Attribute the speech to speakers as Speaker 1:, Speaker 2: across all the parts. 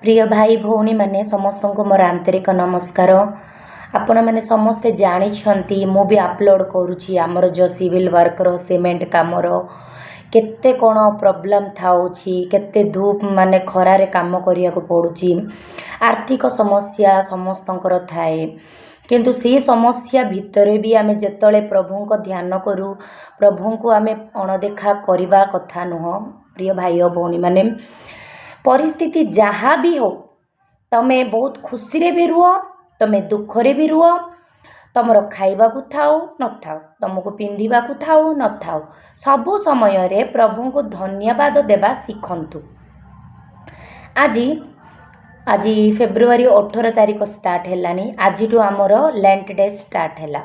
Speaker 1: ପ୍ରିୟ ଭାଇ ଭଉଣୀମାନେ, ସମସ୍ତଙ୍କୁ ମୋର ଆନ୍ତରିକ ନମସ୍କାର। ଆପଣମାନେ ସମସ୍ତେ ଜାଣିଛନ୍ତି, ମୁଁ ବି ଅପଲୋଡ଼ କରୁଛି, ଆମର ଯେଉଁ ସିଭିଲ୍ ୱାର୍କର ସିମେଣ୍ଟ କାମର କେତେ କ'ଣ ପ୍ରୋବ୍ଲେମ୍ ଥାଉଛି, କେତେ ଧୂପ ମାନେ ଖରାରେ କାମ କରିବାକୁ ପଡ଼ୁଛି। ଆର୍ଥିକ ସମସ୍ୟା ସମସ୍ତଙ୍କର ଥାଏ, କିନ୍ତୁ ସେ ସମସ୍ୟା ଭିତରେ ବି ଆମେ ଯେତେବେଳେ ପ୍ରଭୁଙ୍କ ଧ୍ୟାନ କରୁ, ପ୍ରଭୁଙ୍କୁ ଆମେ ଅଣଦେଖା କରିବା କଥା ନୁହଁ। ପ୍ରିୟ ଭାଇ ଓ ଭଉଣୀମାନେ, ପରିସ୍ଥିତି ଯାହା ବି ହଉ, ତମେ ବହୁତ ଖୁସିରେ ବି ରୁହ, ତମେ ଦୁଃଖରେ ବି ରୁହ, ତମର ଖାଇବାକୁ ଥାଉ ନଥାଉ, ତମକୁ ପିନ୍ଧିବାକୁ ଥାଉ ନଥାଉ, ସବୁ ସମୟରେ ପ୍ରଭୁଙ୍କୁ ଧନ୍ୟବାଦ ଦେବା ଶିଖନ୍ତୁ। ଆଜି ଆଜି ଫେବୃଆରୀ 18 ତାରିଖ ଷ୍ଟାର୍ଟ ହେଲାଣି। ଆଜିଠୁ ଆମର ଲେଣ୍ଟ ଡେ ଷ୍ଟାର୍ଟ ହେଲା,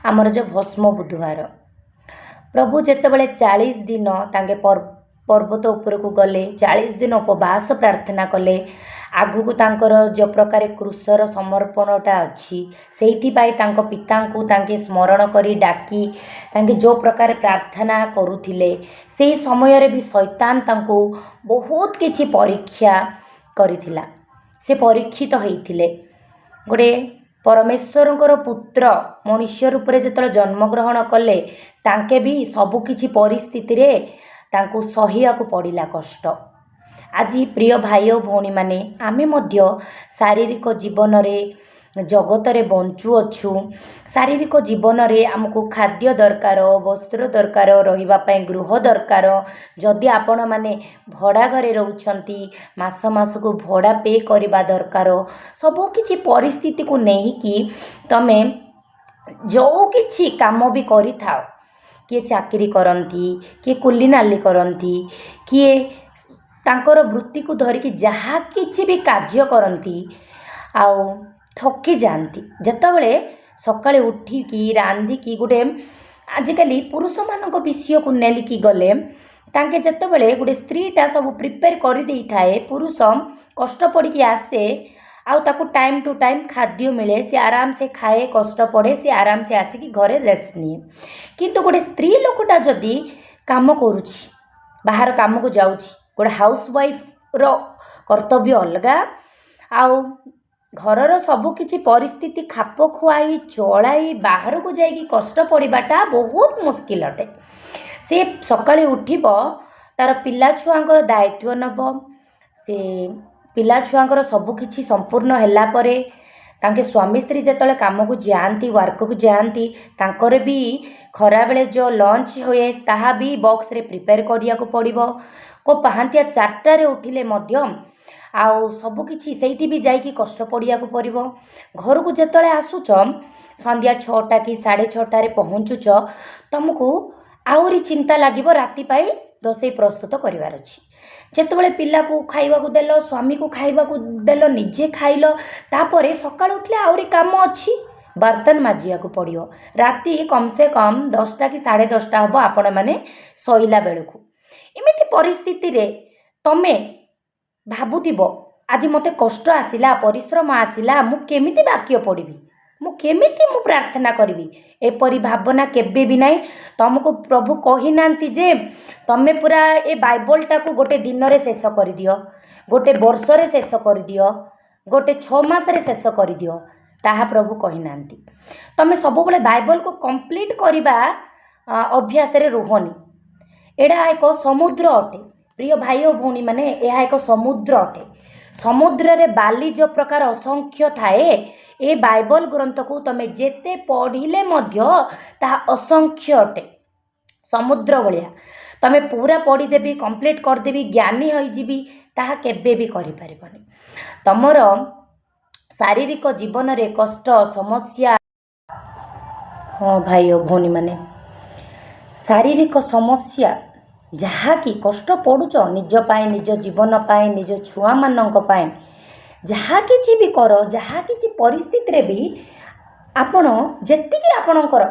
Speaker 1: ଆମର ଯେଉଁ ଭସ୍ମ ବୁଧବାର। ପ୍ରଭୁ ଯେତେବେଳେ 40 ଦିନ ତାଙ୍କେ ପର୍ବତ ଉପରକୁ ଗଲେ, 40 ଦିନ ଉପବାସ ପ୍ରାର୍ଥନା କଲେ, ଆଗକୁ ତାଙ୍କର ଯେଉଁ ପ୍ରକାର କ୍ରୁଶର ସମର୍ପଣଟା ଅଛି, ସେଇଥିପାଇଁ ତାଙ୍କ ପିତାଙ୍କୁ ତାଙ୍କେ ସ୍ମରଣ କରି ଡାକି ତାଙ୍କେ ଯେଉଁ ପ୍ରକାର ପ୍ରାର୍ଥନା କରୁଥିଲେ, ସେଇ ସମୟରେ ବି ଶୈତାନ ତାଙ୍କୁ ବହୁତ କିଛି ପରୀକ୍ଷା କରିଥିଲା। ସେ ପରୀକ୍ଷିତ ହେଇଥିଲେ। ଗୋଟେ ପରମେଶ୍ୱରଙ୍କର ପୁତ୍ର ମନୁଷ୍ୟ ରୂପରେ ଯେତେବେଳେ ଜନ୍ମଗ୍ରହଣ କଲେ, ତାଙ୍କେ ବି ସବୁକିଛି ପରିସ୍ଥିତିରେ ତାଙ୍କୁ ସହିବାକୁ ପଡ଼ିଲା କଷ୍ଟ। ଆଜି ପ୍ରିୟ ଭାଇ ଓ ଭଉଣୀମାନେ, ଆମେ ମଧ୍ୟ ଶାରୀରିକ ଜୀବନରେ ଜଗତରେ ବଞ୍ଚୁଅଛୁ। ଶାରୀରିକ ଜୀବନରେ ଆମକୁ ଖାଦ୍ୟ ଦରକାର, ବସ୍ତ୍ର ଦରକାର, ରହିବା ପାଇଁ ଗୃହ ଦରକାର। ଯଦି ଆପଣମାନେ ଭଡ଼ା ଘରେ ରହୁଛନ୍ତି, ମାସ ମାସକୁ ଭଡ଼ା ପେ କରିବା ଦରକାର। ସବୁକିଛି ପରିସ୍ଥିତିକୁ ନେଇକି ତମେ ଯେଉଁ କିଛି କାମ ବି କରିଥାଅ, କିଏ ଚାକିରି କରନ୍ତି, କିଏ କୁଲି ନାଲି କରନ୍ତି, କିଏ ତାଙ୍କର ବୃତ୍ତିକୁ ଧରିକି ଯାହା କିଛି ବି କାର୍ଯ୍ୟ କରନ୍ତି ଆଉ ଥକି ଯାଆନ୍ତି। ଯେତେବେଳେ ସକାଳେ ଉଠିକି ରାନ୍ଧିକି ଗୋଟେ, ଆଜିକାଲି ପୁରୁଷମାନଙ୍କ ବିଷୟକୁ ନେଲିକି ଗଲେ, ତାଙ୍କେ ଯେତେବେଳେ ଗୋଟେ ସ୍ତ୍ରୀଟା ସବୁ ପ୍ରିପେୟାର କରିଦେଇଥାଏ, ପୁରୁଷ କଷ୍ଟ ପଡ଼ିକି ଆସେ ଆଉ ତାକୁ ଟାଇମ୍ ଟୁ ଟାଇମ୍ ଖାଦ୍ୟ ମିଳେ, ସେ ଆରାମସେ ଖାଏ, କଷ୍ଟ ପଡ଼େ, ସେ ଆରାମସେ ଆସିକି ଘରେ ରେଷ୍ଟ ନିଏ। କିନ୍ତୁ ଗୋଟେ ସ୍ତ୍ରୀ ଲୋକଟା ଯଦି କାମ କରୁଛି, ବାହାର କାମକୁ ଯାଉଛି, ଗୋଟେ ହାଉସ୍ ୱାଇଫ୍ର କର୍ତ୍ତବ୍ୟ ଅଲଗା ଆଉ ଘରର ସବୁ କିଛି ପରିସ୍ଥିତି ଖାପ ଖୁଆଇ ଚଳାଇ ବାହାରକୁ ଯାଇକି କଷ୍ଟ ପଡ଼ିବାଟା ବହୁତ ମୁସ୍କିଲ ଅଟେ। ସେ ସକାଳେ ଉଠିବ, ତାର ପିଲା ଛୁଆଙ୍କର ଦାୟିତ୍ୱ ନେବ। ସେ ପିଲା ଛୁଆଙ୍କର ସବୁ କିଛି ସମ୍ପୂର୍ଣ୍ଣ ହେଲା ପରେ, ତାଙ୍କେ ସ୍ୱାମୀ ସ୍ତ୍ରୀ ଯେତେବେଳେ କାମକୁ ଯାଆନ୍ତି, ୱାର୍କକୁ ଯାଆନ୍ତି, ତାଙ୍କର ବି ଖରାବେଳେ ଯେଉଁ ଲଞ୍ଚ ହୁଏ, ତାହା ବି ବକ୍ସରେ ପ୍ରିପେୟାର କରିବାକୁ ପଡ଼ିବ। କେଉଁ ପାହାନ୍ତିଆ 4ଟାରେ ଉଠିଲେ ମଧ୍ୟ ଆଉ ସବୁକିଛି ସେଇଠି ବି ଯାଇକି କଷ୍ଟ ପଡ଼ିବାକୁ ପଡ଼ିବ। ଘରକୁ ଯେତେବେଳେ ଆସୁଛ, ସନ୍ଧ୍ୟା 6ଟା କି 6:30ରେ ପହଞ୍ଚୁଛ, ତୁମକୁ ଆହୁରି ଚିନ୍ତା ଲାଗିବ, ରାତି ପାଇଁ ରୋଷେଇ ପ୍ରସ୍ତୁତ କରିବାର ଅଛି। ଯେତେବେଳେ ପିଲାକୁ ଖାଇବାକୁ ଦେଲ, ସ୍ୱାମୀକୁ ଖାଇବାକୁ ଦେଲ, ନିଜେ ଖାଇଲ, ତାପରେ ସକାଳୁ ଉଠିଲେ ଆହୁରି କାମ ଅଛି, ବର୍ତ୍ତନ ମାଜିବାକୁ ପଡ଼ିବ। ରାତି କମ୍ ସେ କମ୍ 10ଟା କି 10:30 ହେବ ଆପଣମାନେ ଶୋଇଲା ବେଳକୁ। ଏମିତି ପରିସ୍ଥିତିରେ ତମେ ଭାବୁଥିବ, ଆଜି ମୋତେ କଷ୍ଟ ଆସିଲା, ପରିଶ୍ରମ ଆସିଲା, ମୁଁ କେମିତି ବାକ୍ୟ ପଢ଼ିବି, ମୁଁ କେମିତି ମୁଁ ପ୍ରାର୍ଥନା କରିବି? ଏପରି ଭାବନା କେବେ ବି ନାହିଁ। ତମକୁ ପ୍ରଭୁ କହିନାହାନ୍ତି ଯେ ତମେ ପୁରା ଏ ବାଇବଲଟାକୁ ଗୋଟେ ଦିନରେ ଶେଷ କରିଦିଅ, ଗୋଟେ ବର୍ଷରେ ଶେଷ କରିଦିଅ, ଗୋଟେ 6 ମାସରେ ଶେଷ କରିଦିଅ। ତାହା ପ୍ରଭୁ କହିନାହାନ୍ତି। ତମେ ସବୁବେଳେ ବାଇବଲକୁ କମ୍ପ୍ଲିଟ୍ କରିବା ଅଭ୍ୟାସରେ ରୁହନି। ଏଇଟା ଏକ ସମୁଦ୍ର ଅଟେ। ପ୍ରିୟ ଭାଇ ଓ ଭଉଣୀମାନେ, ଏହା ଏକ ସମୁଦ୍ର ଅଟେ। ସମୁଦ୍ରରେ ବାଲି ଯେଉଁ ପ୍ରକାର ଅସଂଖ୍ୟ ଥାଏ, ଏ ବାଇବଲ ଗ୍ରନ୍ଥକୁ ତମେ ଯେତେ ପଢ଼ିଲେ ମଧ୍ୟ ତାହା ଅସଂଖ୍ୟ ଅଟେ, ସମୁଦ୍ର ଭଳିଆ। ତମେ ପୁରା ପଢ଼ିଦେବି, କମ୍ପ୍ଲିଟ୍ କରିଦେବି, ଜ୍ଞାନୀ ହୋଇଯିବି, ତାହା କେବେ ବି କରିପାରିବନି। ତମର ଶାରୀରିକ ଜୀବନରେ କଷ୍ଟ ସମସ୍ୟା, ହଁ ଭାଇ ଓ ଭଉଣୀମାନେ, ଶାରୀରିକ ସମସ୍ୟା ଯାହାକି କଷ୍ଟ ପଡ଼ୁଛ ନିଜ ପାଇଁ, ନିଜ ଜୀବନ ପାଇଁ, ନିଜ ଛୁଆମାନଙ୍କ ପାଇଁ, ଯାହା କିଛି ବି କର, ଯାହା କିଛି ପରିସ୍ଥିତିରେ ବି ଆପଣ ଯେତିକି ଆପଣଙ୍କର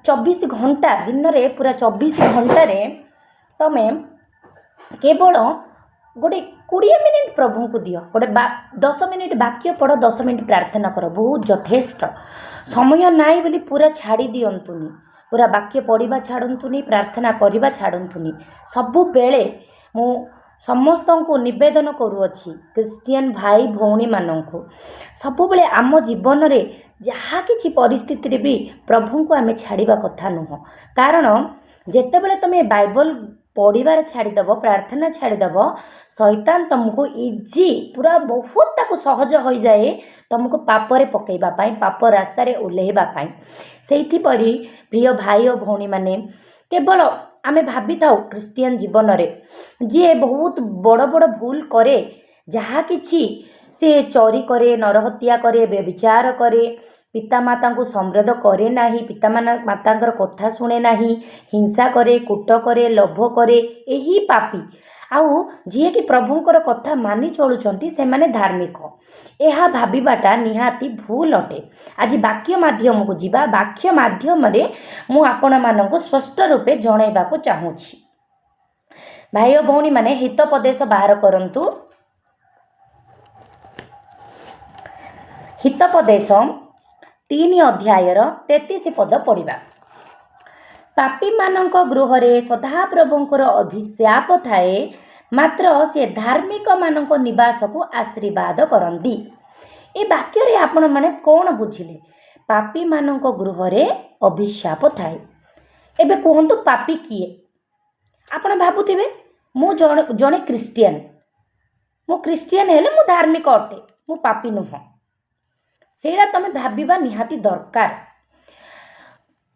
Speaker 1: 24 ଘଣ୍ଟା ଦିନରେ, ପୁରା 24 ଘଣ୍ଟାରେ ତମେ କେବଳ ଗୋଟେ 20 ମିନିଟ୍ ପ୍ରଭୁଙ୍କୁ ଦିଅ। ଗୋଟେ 10 ମିନିଟ୍ ବାକ୍ୟ ପଢ଼, 10 ମିନିଟ୍ ପ୍ରାର୍ଥନା କର, ବହୁତ ଯଥେଷ୍ଟ। ସମୟ ନାହିଁ ବୋଲି ପୁରା ଛାଡ଼ି ଦିଅନ୍ତୁନି, ପୁରା ବାକ୍ୟ ପଢ଼ିବା ଛାଡ଼ନ୍ତୁନି, ପ୍ରାର୍ଥନା କରିବା ଛାଡ଼ନ୍ତୁନି। ସବୁବେଳେ ମୁଁ ସମସ୍ତଙ୍କୁ ନିବେଦନ କରୁଅଛି, ଖ୍ରୀଷ୍ଟିଆନ ଭାଇ ଭଉଣୀମାନଙ୍କୁ, ସବୁବେଳେ ଆମ ଜୀବନରେ ଯାହା କିଛି ପରିସ୍ଥିତିରେ ବି ପ୍ରଭୁଙ୍କୁ ଆମେ ଛାଡ଼ିବା କଥା ନୁହଁ। କାରଣ ଯେତେବେଳେ ତୁମେ ବାଇବଲ ପଢ଼ିବାର ଛାଡ଼ିଦେବ, ପ୍ରାର୍ଥନା ଛାଡ଼ିଦେବ, ଶୈତାନ ତୁମକୁ ଇଜି, ପୁରା ବହୁତ ତାକୁ ସହଜ ହୋଇଯାଏ ତୁମକୁ ପାପରେ ପକାଇବା ପାଇଁ, ପାପ ରାସ୍ତାରେ ଓହ୍ଲାଇବା ପାଇଁ। ସେଇଥିପରି ପ୍ରିୟ ଭାଇ ଓ ଭଉଣୀମାନେ, କେବଳ ଆମେ ଭାବିଥାଉ ଖ୍ରୀଷ୍ଟିଆନ ଜୀବନରେ ଯିଏ ବହୁତ ବଡ଼ ବଡ଼ ଭୁଲ କରେ, ଯାହା କିଛି ସେ ଚୋରି କରେ, ନରହତ୍ୟା କରେ, ବ୍ୟଭିଚାର କରେ, ପିତାମାତାଙ୍କୁ ସମ୍ରୋଧ କରେ ନାହିଁ, ପିତା ମାତାଙ୍କର କଥା ଶୁଣେ ନାହିଁ, ହିଂସା କରେ, କୂଟ କରେ, ଲୋଭ କରେ, ଏହି ପାପୀ। ଆଉ ଯିଏକି ପ୍ରଭୁଙ୍କର କଥା ମାନି ଚଳୁଛନ୍ତି ସେମାନେ ଧାର୍ମିକ, ଏହା ଭାବିବାଟା ନିହାତି ଭୁଲ ଅଟେ। ଆଜି ବାକ୍ୟ ମାଧ୍ୟମକୁ ଯିବା। ବାକ୍ୟ ମାଧ୍ୟମରେ ମୁଁ ଆପଣମାନଙ୍କୁ ସ୍ପଷ୍ଟ ରୂପେ ଜଣାଇବାକୁ ଚାହୁଁଛି। ଭାଇ ଓ ଭଉଣୀମାନେ, ହିତୋପଦେଶ ବାହାର କରନ୍ତୁ। ହିତୋପଦେଶ 3 ଅଧ୍ୟାୟର 33 ପଦ ପଢ଼ିବା। ପାପୀମାନଙ୍କ ଗୃହରେ ସଦାପ୍ରଭୁଙ୍କର ଅଭିଶାପ ଥାଏ, ମାତ୍ର ସେ ଧାର୍ମିକମାନଙ୍କ ନିବାସକୁ ଆଶୀର୍ବାଦ କରନ୍ତି। ଏ ବାକ୍ୟରେ ଆପଣମାନେ କ'ଣ ବୁଝିଲେ? ପାପୀମାନଙ୍କ ଗୃହରେ ଅଭିଶାପ ଥାଏ। ଏବେ କୁହନ୍ତୁ, ପାପୀ କିଏ? ଆପଣ ଭାବୁଥିବେ ମୁଁ ଜଣେ ଖ୍ରୀଷ୍ଟିଆନ, ମୁଁ ଖ୍ରୀଷ୍ଟିଆନ ହେଲେ ମୁଁ ଧାର୍ମିକ ଅଟେ, ମୁଁ ପାପୀ ନୁହଁ। ସେଇଟା ତୁମେ ଭାବିବା ନିହାତି ଦରକାର।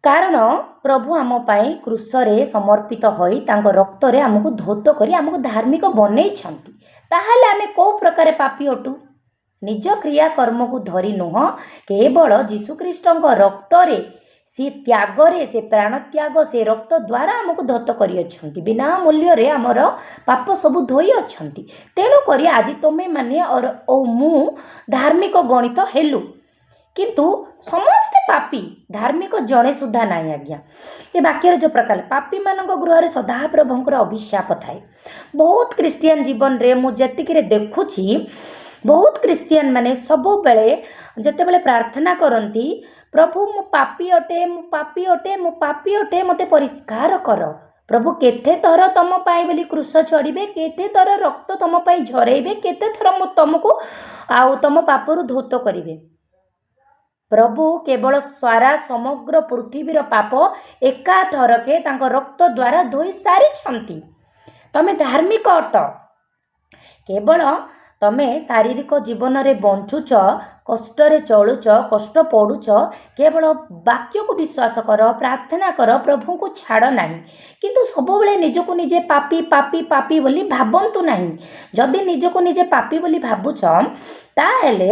Speaker 1: କାରଣ ପ୍ରଭୁ ଆମ ପାଇଁ କ୍ରୁଶରେ ସମର୍ପିତ ହୋଇ ତାଙ୍କ ରକ୍ତରେ ଆମକୁ ଧୌତ କରି ଆମକୁ ଧାର୍ମିକ ବନେଇଛନ୍ତି। ତାହେଲେ ଆମେ କେଉଁ ପ୍ରକାର ପାପୀ ଅଟୁ? ନିଜ କ୍ରିୟାକର୍ମକୁ ଧରି ନୁହଁ, କେବଳ ଯୀଶୁଖ୍ରୀଷ୍ଟଙ୍କ ରକ୍ତରେ, ସେ ତ୍ୟାଗରେ, ସେ ପ୍ରାଣତ୍ୟାଗ, ସେ ରକ୍ତ ଦ୍ୱାରା ଆମକୁ ଧୌତ କରିଅଛନ୍ତି, ବିନା ମୂଲ୍ୟରେ ଆମର ପାପ ସବୁ ଧୋଇଅଛନ୍ତି। ତେଣୁକରି ଆଜି ତୁମେମାନେ ଓ ମୁଁ ଧାର୍ମିକ ଗଣିତ ହେଲୁ। କିନ୍ତୁ ସମସ୍ତେ ପାପୀ, ଧାର୍ମିକ ଜଣେ ସୁଦ୍ଧା ନାହିଁ ଆଜ୍ଞା। ଏ ବାକ୍ୟର ଯେଉଁ ପ୍ରକାର, ପାପୀମାନଙ୍କ ଗୃହରେ ସଦାପ୍ରଭୁଙ୍କର ଅଭିଶାପ ଥାଏ। ବହୁତ ଖ୍ରୀଷ୍ଟିଆନ ଜୀବନରେ ମୁଁ ଯେତିକିରେ ଦେଖୁଛି, ବହୁତ ଖ୍ରୀଷ୍ଟିଆନ ମାନେ ସବୁବେଳେ ଯେତେବେଳେ ପ୍ରାର୍ଥନା କରନ୍ତି, ପ୍ରଭୁ ମୁଁ ପାପୀ ଅଟେ, ମୁଁ ପାପୀ ଅଟେ, ମୁଁ ପାପୀ ଅଟେ, ମୋତେ ପରିଷ୍କାର କର। ପ୍ରଭୁ କେତେ ଥର ତମ ପାଇଁ ବୋଲି କ୍ରୁଶ ଚଢ଼ିବେ, କେତେ ଥର ରକ୍ତ ତମ ପାଇଁ ଝରେଇବେ, କେତେ ଥର ମୁଁ ତମକୁ ଆଉ ତମ ପାପରୁ ଧୌତ କରିବେ? ପ୍ରଭୁ କେବଳ ସାରା ସମଗ୍ର ପୃଥିବୀର ପାପ ଏକାଥରକେ ତାଙ୍କ ରକ୍ତ ଦ୍ୱାରା ଧୋଇ ସାରିଛନ୍ତି। ତମେ ଧାର୍ମିକ ଅଟ, କେବଳ ତମେ ଶାରୀରିକ ଜୀବନରେ ବଞ୍ଚୁଛ, କଷ୍ଟରେ ଚଳୁଛ, କଷ୍ଟ ପଡ଼ୁଛ। କେବଳ ବାକ୍ୟକୁ ବିଶ୍ୱାସ କର, ପ୍ରାର୍ଥନା କର, ପ୍ରଭୁଙ୍କୁ ଛାଡ଼ ନାହିଁ। କିନ୍ତୁ ସବୁବେଳେ ନିଜକୁ ନିଜେ ପାପୀ ପାପୀ ପାପୀ ବୋଲି ଭାବନ୍ତୁ ନାହିଁ। ଯଦି ନିଜକୁ ନିଜେ ପାପୀ ବୋଲି ଭାବୁଛ, ତାହେଲେ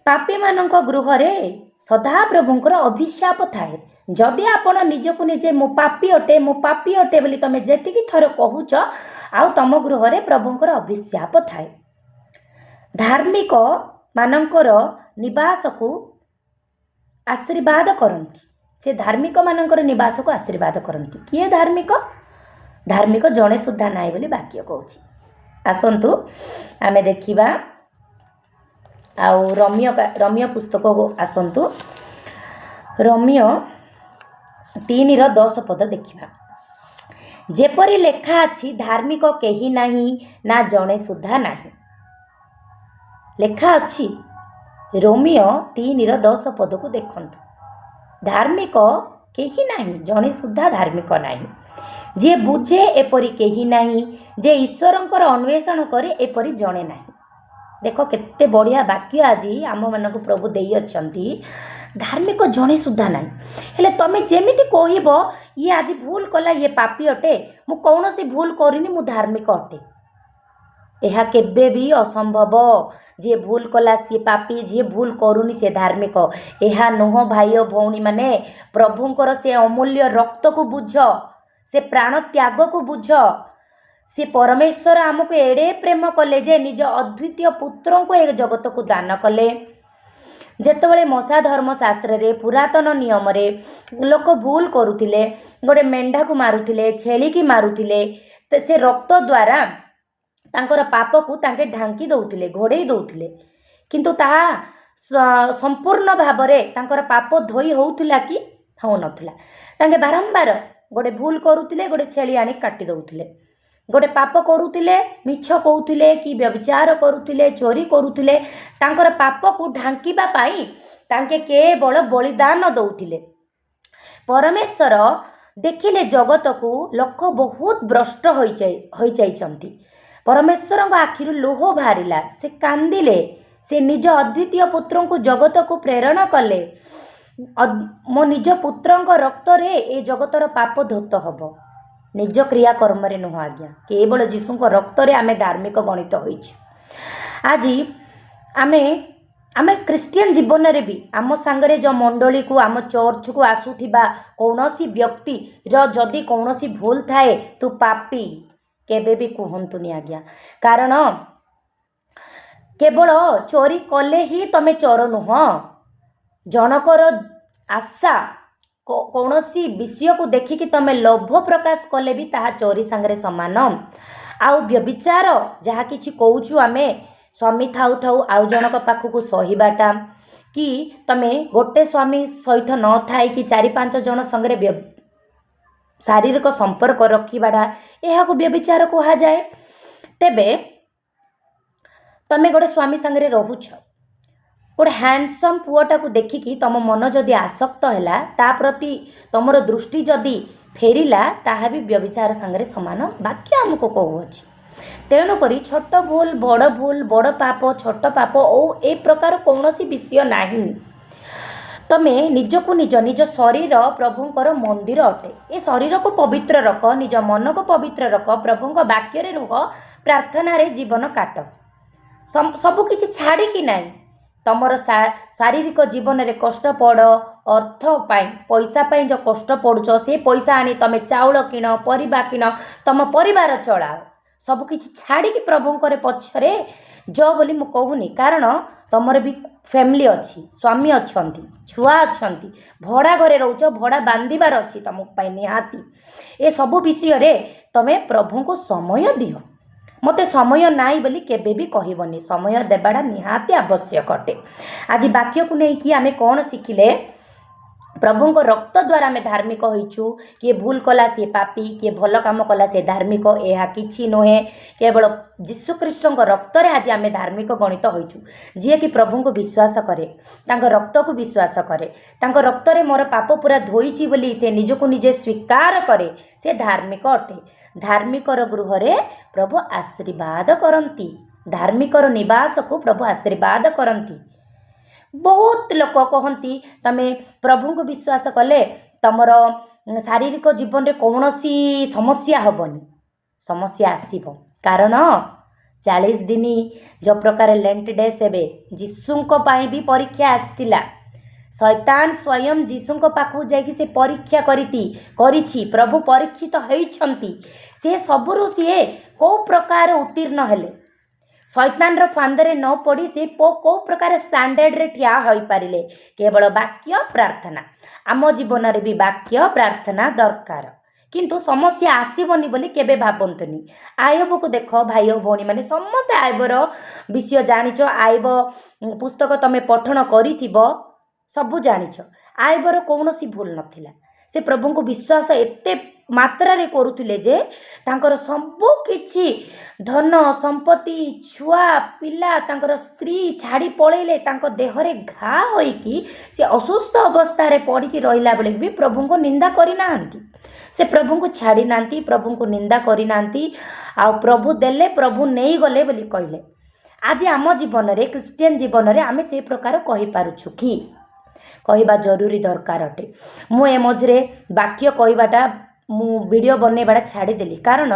Speaker 1: ପାପୀମାନଙ୍କ ଗୃହରେ ସଦାପ୍ରଭୁଙ୍କର ଅଭିଶାପ ଥାଏ। ଯଦି ଆପଣ ନିଜକୁ ନିଜେ ମୁଁ ପାପୀ ଅଟେ, ମୁଁ ପାପୀ ଅଟେ ବୋଲି ତମେ ଯେତିକି ଥର କହୁଛ, ଆଉ ତମ ଗୃହରେ ପ୍ରଭୁଙ୍କର ଅଭିଶାପ ଥାଏ। ଧାର୍ମିକ ମାନଙ୍କର ନିବାସକୁ ଆଶୀର୍ବାଦ କରନ୍ତି। ସେ ଧାର୍ମିକମାନଙ୍କର ନିବାସକୁ ଆଶୀର୍ବାଦ କରନ୍ତି। କିଏ ଧାର୍ମିକ? ଧାର୍ମିକ ଜଣେ ସୁଦ୍ଧା ନାହିଁ ବୋଲି ବାକ୍ୟ କହୁଛି। ଆସନ୍ତୁ ଆମେ ଦେଖିବା ଆଉ ରୋମୀୟ ପୁସ୍ତକକୁ ଆସନ୍ତୁ। ରୋମୀୟ 3ର 10 ପଦ ଦେଖିବା। ଯେପରି ଲେଖା ଅଛି, ଧାର୍ମିକ କେହି ନାହିଁ, ନା ଜଣେ ସୁଦ୍ଧା ନାହିଁ। ଲେଖା ଅଛି। ରୋମୀୟ 3ର 10 ପଦକୁ ଦେଖନ୍ତୁ। ଧାର୍ମିକ କେହି ନାହିଁ, ଜଣେ ସୁଦ୍ଧା ଧାର୍ମିକ ନାହିଁ। ଯିଏ ବୁଝେ ଏପରି କେହି ନାହିଁ, ଯେ ଈଶ୍ୱରଙ୍କର ଅନ୍ୱେଷଣ କରେ ଏପରି ଜଣେ ନାହିଁ। ଦେଖ, କେତେ ବଢ଼ିଆ ବାକ୍ୟ ଆଜି ଆମମାନଙ୍କୁ ପ୍ରଭୁ ଦେଇଅଛନ୍ତି। ଧାର୍ମିକ ଜଣେ ସୁଦ୍ଧା ନାହିଁ। ହେଲେ ତମେ ଯେମିତି କହିବ, ଇଏ ଆଜି ଭୁଲ କଲା, ଇଏ ପାପୀ ଅଟେ, ମୁଁ କୌଣସି ଭୁଲ କରିନି, ମୁଁ ଧାର୍ମିକ ଅଟେ, ଏହା କେବେ ବି ଅସମ୍ଭବ। ଯିଏ ଭୁଲ କଲା ସିଏ ପାପୀ, ଯିଏ ଭୁଲ କରୁନି ସିଏ ଧାର୍ମିକ, ଏହା ନୁହଁ ଭାଇ ଓ ଭଉଣୀମାନେ। ପ୍ରଭୁଙ୍କର ସେ ଅମୂଲ୍ୟ ରକ୍ତକୁ ବୁଝ, ସେ ପ୍ରାଣ ତ୍ୟାଗକୁ ବୁଝ। ସେ ପରମେଶ୍ୱର ଆମକୁ ଏଡ଼େ ପ୍ରେମ କଲେ ଯେ ନିଜ ଅଦ୍ୱିତୀୟ ପୁତ୍ରଙ୍କୁ ଏ ଜଗତକୁ ଦାନ କଲେ। ଯେତେବେଳେ ମୋଶା ଧର୍ମଶାସ୍ତ୍ରରେ, ପୁରାତନ ନିୟମରେ ଲୋକ ଭୁଲ କରୁଥିଲେ, ଗୋଟେ ମେଣ୍ଢାକୁ ମାରୁଥିଲେ, ଛେଳିକି ମାରୁଥିଲେ, ସେ ରକ୍ତ ଦ୍ୱାରା ତାଙ୍କର ପାପକୁ ତାଙ୍କେ ଢାଙ୍କି ଦେଉଥିଲେ, ଘୋଡ଼େଇ ଦେଉଥିଲେ। କିନ୍ତୁ ତାହା ସମ୍ପୂର୍ଣ୍ଣ ଭାବରେ ତାଙ୍କର ପାପ ଧୋଇ ହେଉଥିଲା କି? ହେଉନଥିଲା। ତାଙ୍କେ ବାରମ୍ବାର ଗୋଟେ ଭୁଲ କରୁଥିଲେ, ଗୋଟେ ଛେଳି ଆଣି କାଟି ଦେଉଥିଲେ। ଗୋଟେ ପାପ କରୁଥିଲେ, ମିଛ କହୁଥିଲେ କି ବ୍ୟଭିଚାର କରୁଥିଲେ, ଚୋରି କରୁଥିଲେ, ତାଙ୍କର ପାପକୁ ଢାଙ୍କିବା ପାଇଁ ତାଙ୍କେ କେବଳ ବଳିଦାନ ଦେଉଥିଲେ। ପରମେଶ୍ୱର ଦେଖିଲେ ଜଗତକୁ ଲୋକ ବହୁତ ଭ୍ରଷ୍ଟ ହୋଇଯାଇଛନ୍ତି। ପରମେଶ୍ୱରଙ୍କ ଆଖିରୁ ଲୁହ ବାହାରିଲା, ସେ କାନ୍ଦିଲେ। ସେ ନିଜ ଅଦ୍ୱିତୀୟ ପୁତ୍ରଙ୍କୁ ଜଗତକୁ ପ୍ରେରଣ କଲେ। ମୋ ନିଜ ପୁତ୍ରଙ୍କ ରକ୍ତରେ ଏ ଜଗତର ପାପ ଧୌତ ହେବ। ନିଜ କ୍ରିୟାକର୍ମରେ ନୁହଁ ଆଜ୍ଞା, କେବଳ ଯୀଶୁଙ୍କ ରକ୍ତରେ ଆମେ ଧାର୍ମିକ ଗଣିତ ହୋଇଛୁ। ଆଜି ଆମେ ଖ୍ରୀଷ୍ଟିଆନ ଜୀବନରେ ବି ଆମ ସାଙ୍ଗରେ ଯେଉଁ ମଣ୍ଡଳୀକୁ, ଆମ ଚର୍ଚ୍ଚକୁ ଆସୁଥିବା କୌଣସି ବ୍ୟକ୍ତିର ଯଦି କୌଣସି ଭୁଲ ଥାଏ, ତୁ ପାପୀ କେବେ ବି କୁହନ୍ତୁନି ଆଜ୍ଞା। କାରଣ କେବଳ ଚୋରି କଲେ ହିଁ ତମେ ଚୋର ନୁହଁ। ଜଣକର ଆଶା, କୌଣସି ବିଷୟକୁ ଦେଖିକି ତମେ ଲୋଭ ପ୍ରକାଶ କଲେ ବି ତାହା ଚୋରି ସାଙ୍ଗରେ ସମାନ। ଆଉ ବ୍ୟଭିଚାର ଯାହା କିଛି କହୁଛୁ ଆମେ, ସ୍ୱାମୀ ଥାଉ ଥାଉ ଆଉ ଜଣଙ୍କ ପାଖକୁ ସହିବାଟା, କି ତମେ ଗୋଟେ ସ୍ୱାମୀ ସହିତ ନଥାଇକି 4-5 ଜଣ ସାଙ୍ଗରେ ଶାରୀରିକ ସମ୍ପର୍କ ରଖିବାଟା, ଏହାକୁ ବ୍ୟଭିଚାର କୁହାଯାଏ। ତେବେ ତମେ ଗୋଟେ ସ୍ୱାମୀ ସାଙ୍ଗରେ ରହୁଛ, ଗୋଟେ ହ୍ୟାଣ୍ଡସମ୍ ପୁଅଟାକୁ ଦେଖିକି ତମ ମନ ଯଦି ଆସକ୍ତ ହେଲା, ତା ପ୍ରତି ତମର ଦୃଷ୍ଟି ଯଦି ଫେରିଲା, ତାହା ବି ବ୍ୟଭିଚାର ସାଙ୍ଗରେ ସମାନ ବାକ୍ୟ ଆମକୁ କହୁଅଛି। ତେଣୁକରି ଛୋଟ ଭୁଲ, ବଡ଼ ଭୁଲ, ବଡ଼ ପାପ, ଛୋଟ ପାପ ଓ ଏ ପ୍ରକାର କୌଣସି ବିଷୟ ନାହିଁ। ତମେ ନିଜକୁ ନିଜ ନିଜ ଶରୀର ପ୍ରଭୁଙ୍କର ମନ୍ଦିର ଅଟେ। ଏ ଶରୀରକୁ ପବିତ୍ର ରଖ, ନିଜ ମନକୁ ପବିତ୍ର ରଖ, ପ୍ରଭୁଙ୍କ ବାକ୍ୟରେ ରୁହ, ପ୍ରାର୍ଥନାରେ ଜୀବନ କାଟ। ସବୁ କିଛି ଛାଡ଼ିକି ନାହିଁ। ତମର ଶାରୀରିକ ଜୀବନରେ କଷ୍ଟ ପଡ଼, ଅର୍ଥ ପାଇଁ, ପଇସା ପାଇଁ ଯେଉଁ କଷ୍ଟ ପଡ଼ୁଛ, ସେ ପଇସା ଆଣି ତମେ ଚାଉଳ କିଣ, ପରିବା କିଣ, ତମ ପରିବାର ଚଳାଅ। ସବୁ କିଛି ଛାଡ଼ିକି ପ୍ରଭୁଙ୍କର ପଛରେ ଯ ବୋଲି ମୁଁ କହୁନି। କାରଣ ତମର ବି ଫ୍ୟାମିଲି ଅଛି, ସ୍ୱାମୀ ଅଛନ୍ତି, ଛୁଆ ଅଛନ୍ତି, ଭଡ଼ା ଘରେ ରହୁଛ, ଭଡ଼ା ବାନ୍ଧିବାର ଅଛି ତମ ପାଇଁ ନିହାତି। ଏସବୁ ବିଷୟରେ ତମେ ପ୍ରଭୁଙ୍କୁ ସମୟ ଦିଅ। ମୋତେ ସମୟ ନାହିଁ ବୋଲି କେବେ ବି କହିବନି। ସମୟ ଦେବାଟା ନିହାତି ଆବଶ୍ୟକ ଅଟେ। ଆଜି ବାକ୍ୟକୁ ନେଇକି ଆମେ କ'ଣ ଶିଖିଲେ? ପ୍ରଭୁଙ୍କ ରକ୍ତ ଦ୍ୱାରା ଆମେ ଧାର୍ମିକ ହୋଇଛୁ। କିଏ ଭୁଲ କଲା ସିଏ ପାପୀ, କିଏ ଭଲ କାମ କଲା ସିଏ ଧାର୍ମିକ, ଏହା କିଛି ନୁହେଁ। କେବଳ ଯୀଶୁଖ୍ରୀଷ୍ଟଙ୍କ ରକ୍ତରେ ଆଜି ଆମେ ଧାର୍ମିକ ଗଣିତ ହୋଇଛୁ। ଯିଏକି ପ୍ରଭୁଙ୍କୁ ବିଶ୍ୱାସ କରେ, ତାଙ୍କ ରକ୍ତକୁ ବିଶ୍ୱାସ କରେ, ତାଙ୍କ ରକ୍ତରେ ମୋର ପାପ ପୁରା ଧୋଇଛି ବୋଲି ସେ ନିଜକୁ ନିଜେ ସ୍ୱୀକାର କରେ, ସେ ଧାର୍ମିକ ଅଟେ। ଧାର୍ମିକର ଗୃହରେ ପ୍ରଭୁ ଆଶୀର୍ବାଦ କରନ୍ତି। ଧାର୍ମିକର ନିବାସକୁ ପ୍ରଭୁ ଆଶୀର୍ବାଦ କରନ୍ତି। ବହୁତ ଲୋକ କହନ୍ତି, ତମେ ପ୍ରଭୁଙ୍କୁ ବିଶ୍ୱାସ କଲେ ତମର ଶାରୀରିକ ଜୀବନରେ କୌଣସି ସମସ୍ୟା ହେବନି। ସମସ୍ୟା ଆସିବ। କାରଣ 40 ଦିନ ଯେଉଁ ପ୍ରକାର ଲେଣ୍ଟ ଡେସ୍, ଏବେ ଯୀଶୁଙ୍କ ପାଇଁ ବି ପରୀକ୍ଷା ଆସିଥିଲା। ଶୈତାନ ସ୍ୱୟଂ ଯୀଶୁଙ୍କ ପାଖକୁ ଯାଇକି ସେ ପରୀକ୍ଷା କରିଛି। ପ୍ରଭୁ ପରୀକ୍ଷିତ ହେଇଛନ୍ତି। ସେ ସବୁରୁ ସିଏ କେଉଁ ପ୍ରକାର ଉତ୍ତୀର୍ଣ୍ଣ ହେଲେ? ଶୈତାନର ଫାନ୍ଦରେ ନ ପଡ଼ି ସେ କେଉଁ ପ୍ରକାର ଷ୍ଟାଣ୍ଡାର୍ଡ଼ରେ ଠିଆ ହୋଇପାରିଲେ? କେବଳ ବାକ୍ୟ, ପ୍ରାର୍ଥନା। ଆମ ଜୀବନରେ ବି ବାକ୍ୟ, ପ୍ରାର୍ଥନା ଦରକାର। କିନ୍ତୁ ସମସ୍ୟା ଆସିବନି ବୋଲି କେବେ ଭାବନ୍ତୁନି। ଆୟବକୁ ଦେଖ ଭାଇ ଓ ଭଉଣୀମାନେ, ସମସ୍ତେ ଆୟବର ବିଷୟ ଜାଣିଛ। ଆୟବ ପୁସ୍ତକ ତମେ ପଠନ କରିଥିବ, ସବୁ ଜାଣିଛ। ଆୟବର କୌଣସି ଭୁଲ ନଥିଲା। ସେ ପ୍ରଭୁଙ୍କୁ ବିଶ୍ୱାସ ଏତେ ମାତ୍ରାରେ କରୁଥିଲେ ଯେ ତାଙ୍କର ସବୁ କିଛି ଧନ ସମ୍ପତ୍ତି, ଛୁଆ ପିଲା, ତାଙ୍କର ସ୍ତ୍ରୀ ଛାଡ଼ି ପଳେଇଲେ। ତାଙ୍କ ଦେହରେ ଘା ହୋଇକି ସେ ଅସୁସ୍ଥ ଅବସ୍ଥାରେ ପଡ଼ିକି ରହିଲା ବେଳେ ବି ପ୍ରଭୁଙ୍କୁ ନିନ୍ଦା କରିନାହାନ୍ତି। ସେ ପ୍ରଭୁଙ୍କୁ ଛାଡ଼ି ନାହାନ୍ତି, ପ୍ରଭୁଙ୍କୁ ନିନ୍ଦା କରିନାହାନ୍ତି। ଆଉ ପ୍ରଭୁ ଦେଲେ, ପ୍ରଭୁ ନେଇଗଲେ ବୋଲି କହିଲେ। ଆଜି ଆମ ଜୀବନରେ, ଖ୍ରୀଷ୍ଟିଆନ ଜୀବନରେ ଆମେ ସେ ପ୍ରକାର କହିପାରୁଛୁ କି? କହିବା ଜରୁରୀ ଦରକାର ଅଟେ। ମୁଁ ଏ ମଝିରେ ବାକ୍ୟ କହିବାଟା, ମୁଁ ଭିଡ଼ିଓ ବନେଇବାଟା ଛାଡ଼ିଦେଲି। କାରଣ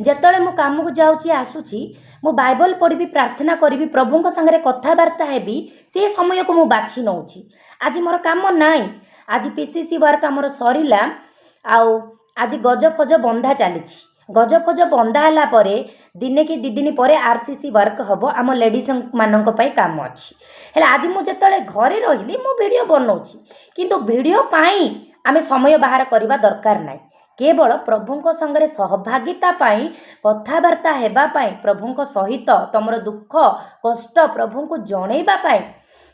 Speaker 1: ଯେତେବେଳେ ମୁଁ କାମକୁ ଯାଉଛି ଆସୁଛି, ମୁଁ ବାଇବଲ ପଢ଼ିବି, ପ୍ରାର୍ଥନା କରିବି, ପ୍ରଭୁଙ୍କ ସାଙ୍ଗରେ କଥାବାର୍ତ୍ତା ହେବି, ସେ ସମୟକୁ ମୁଁ ବାଛି ନେଉଛି। ଆଜି ମୋର କାମ ନାହିଁ। ଆଜି PCC work ଆମର ସରିଲା। ଆଉ ଆଜି ଗଜ ଫଜ ବନ୍ଧା ଚାଲିଛି। ଗଜ ଫଜ ବନ୍ଧା ହେଲା ପରେ ଦିନେ କି 2 ଦିନ ପରେ RCC work ହେବ। ଆମ ଲେଡ଼ିଜ୍ ମାନଙ୍କ ପାଇଁ କାମ ଅଛି। ହେଲେ ଆଜି ମୁଁ ଯେତେବେଳେ ଘରେ ରହିଲି, ମୁଁ ଭିଡ଼ିଓ ବନଉଛି। କିନ୍ତୁ ଭିଡ଼ିଓ ପାଇଁ ଆମେ ସମୟ ବାହାର କରିବା ଦରକାର ନାହିଁ। କେବଳ ପ୍ରଭୁଙ୍କ ସାଙ୍ଗରେ ସହଭାଗିତା ପାଇଁ, କଥାବାର୍ତ୍ତା ହେବା ପାଇଁ, ପ୍ରଭୁଙ୍କ ସହିତ ତମର ଦୁଃଖ କଷ୍ଟ ପ୍ରଭୁଙ୍କୁ ଜଣେଇବା ପାଇଁ,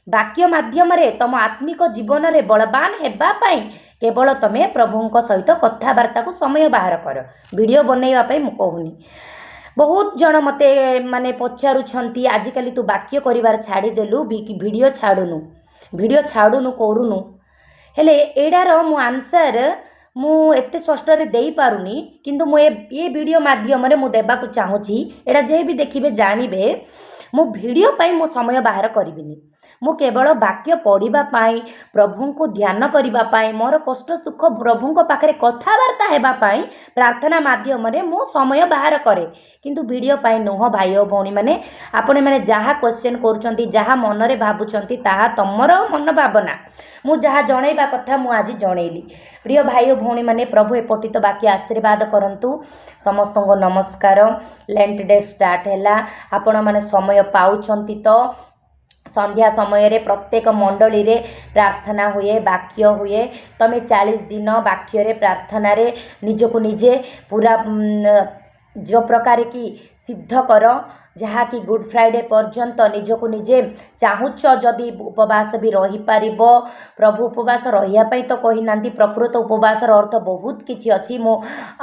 Speaker 1: ବାକ୍ୟ ମାଧ୍ୟମରେ ତମ ଆତ୍ମିକ ଜୀବନରେ ବଳବାନ ହେବା ପାଇଁ କେବଳ ତମେ ପ୍ରଭୁଙ୍କ ସହିତ କଥାବାର୍ତ୍ତାକୁ ସମୟ ବାହାର କର, ଭିଡ଼ିଓ ବନେଇବା ପାଇଁ ମୁଁ କହୁନି। ବହୁତ ଜଣ ମୋତେ ମାନେ ପଚାରୁଛନ୍ତି, ଆଜିକାଲି ତୁ ବାକ୍ୟ କରିବାର ଛାଡ଼ିଦେଲୁ, ଭିଡ଼ିଓ ଛାଡ଼ୁନୁ, ଭିଡ଼ିଓ ଛାଡ଼ୁନୁ, କରୁନୁ। ହେଲେ ଏଇଟାର ମୁଁ ଆନ୍ସର୍ ମୁଁ ଏତେ ସ୍ପଷ୍ଟରେ ଦେଇପାରୁନି, କିନ୍ତୁ ମୁଁ ଏ ଭିଡ଼ିଓ ମାଧ୍ୟମରେ ମୁଁ ଦେବାକୁ ଚାହୁଁଛି। ଏଇଟା ଯିଏ ବି ଦେଖିବେ ଜାଣିବେ, ମୁଁ ଭିଡ଼ିଓ ପାଇଁ ମୁଁ ସମୟ ବାହାର କରିବିନି। ମୁଁ କେବଳ ବାକ୍ୟ ପଢ଼ିବା ପାଇଁ, ପ୍ରଭୁଙ୍କୁ ଧ୍ୟାନ କରିବା ପାଇଁ, ମୋର କଷ୍ଟ ଦୁଃଖ ପ୍ରଭୁଙ୍କ ପାଖରେ କଥାବାର୍ତ୍ତା ହେବା ପାଇଁ ପ୍ରାର୍ଥନା ମାଧ୍ୟମରେ ମୁଁ ସମୟ ବାହାର କରେ, କିନ୍ତୁ ଭିଡ଼ିଓ ପାଇଁ ନୁହଁ। ଭାଇ ଓ ଭଉଣୀମାନେ, ଆପଣମାନେ ଯାହା କ୍ୱେଶ୍ଚନ୍ କରୁଛନ୍ତି, ଯାହା ମନରେ ଭାବୁଛନ୍ତି, ତାହା ତମର ମନ ଭାବନା। ମୁଁ ଯାହା ଜଣେଇବା କଥା ମୁଁ ଆଜି ଜଣେଇଲି। ପ୍ରିୟ ଭାଇ ଓ ଭଉଣୀମାନେ, ପ୍ରଭୁ ଏ ପଠିତ ବାକ୍ୟ ଆଶୀର୍ବାଦ କରନ୍ତୁ। ସମସ୍ତଙ୍କୁ ନମସ୍କାର। ଲେଣ୍ଟ ଡେ ଷ୍ଟାର୍ଟ ହେଲା। ଆପଣମାନେ ସମୟ ପାଉଛନ୍ତି ତ ସନ୍ଧ୍ୟା ସମୟରେ ପ୍ରତ୍ୟେକ ମଣ୍ଡଳୀରେ ପ୍ରାର୍ଥନା ହୁଏ, ବାକ୍ୟ ହୁଏ। ତମେ 40 ଦିନ ବାକ୍ୟରେ ପ୍ରାର୍ଥନାରେ ନିଜକୁ ନିଜେ ପୁରା ଯେଉଁ ପ୍ରକାର କି ସିଦ୍ଧ କର, ଯାହାକି ଗୁଡ଼୍ ଫ୍ରାଇଡ଼େ ପର୍ଯ୍ୟନ୍ତ ନିଜକୁ ନିଜେ ଚାହୁଁଛ ଯଦି ଉପବାସ ବି ରହିପାରିବ। ପ୍ରଭୁ ଉପବାସ ରହିବା ପାଇଁ ତ କହିନାହାନ୍ତି। ପ୍ରକୃତ ଉପବାସର ଅର୍ଥ ବହୁତ କିଛି ଅଛି, ମୁଁ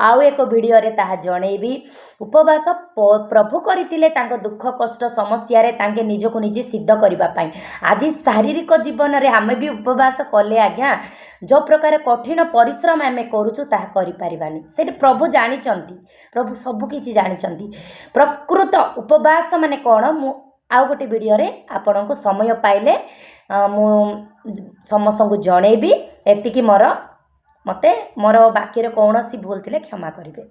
Speaker 1: ଆଉ ଏକ ଭିଡ଼ିଓରେ ତାହା ଜଣେଇବି। ଉପବାସ ପ୍ରଭୁ କରିଥିଲେ ତାଙ୍କ ଦୁଃଖ କଷ୍ଟ ସମସ୍ୟାରେ ତାଙ୍କେ ନିଜକୁ ନିଜେ ସିଦ୍ଧ କରିବା ପାଇଁ। ଆଜି ଶାରୀରିକ ଜୀବନରେ ଆମେ ବି ଉପବାସ କଲେ ଆଜ୍ଞା, ଯେଉଁ ପ୍ରକାର କଠିନ ପରିଶ୍ରମ ଆମେ କରୁଛୁ ତାହା କରିପାରିବାନି। ସେଇଟା ପ୍ରଭୁ ଜାଣିଛନ୍ତି, ପ୍ରଭୁ ସବୁ କିଛି ଜାଣିଛନ୍ତି। ପ୍ରକୃତ ଉପବାସ ମାନେ କ'ଣ, ମୁଁ ଆଉ ଗୋଟେ ଭିଡ଼ିଓରେ ଆପଣଙ୍କୁ ସମୟ ପାଇଲେ ମୁଁ ସମସ୍ତଙ୍କୁ ଜଣେଇବି। ଏତିକି ମୋର, ମୋତେ ମୋର ବାକ୍ୟରେ କୌଣସି ଭୁଲ ଥିଲେ କ୍ଷମା କରିବେ।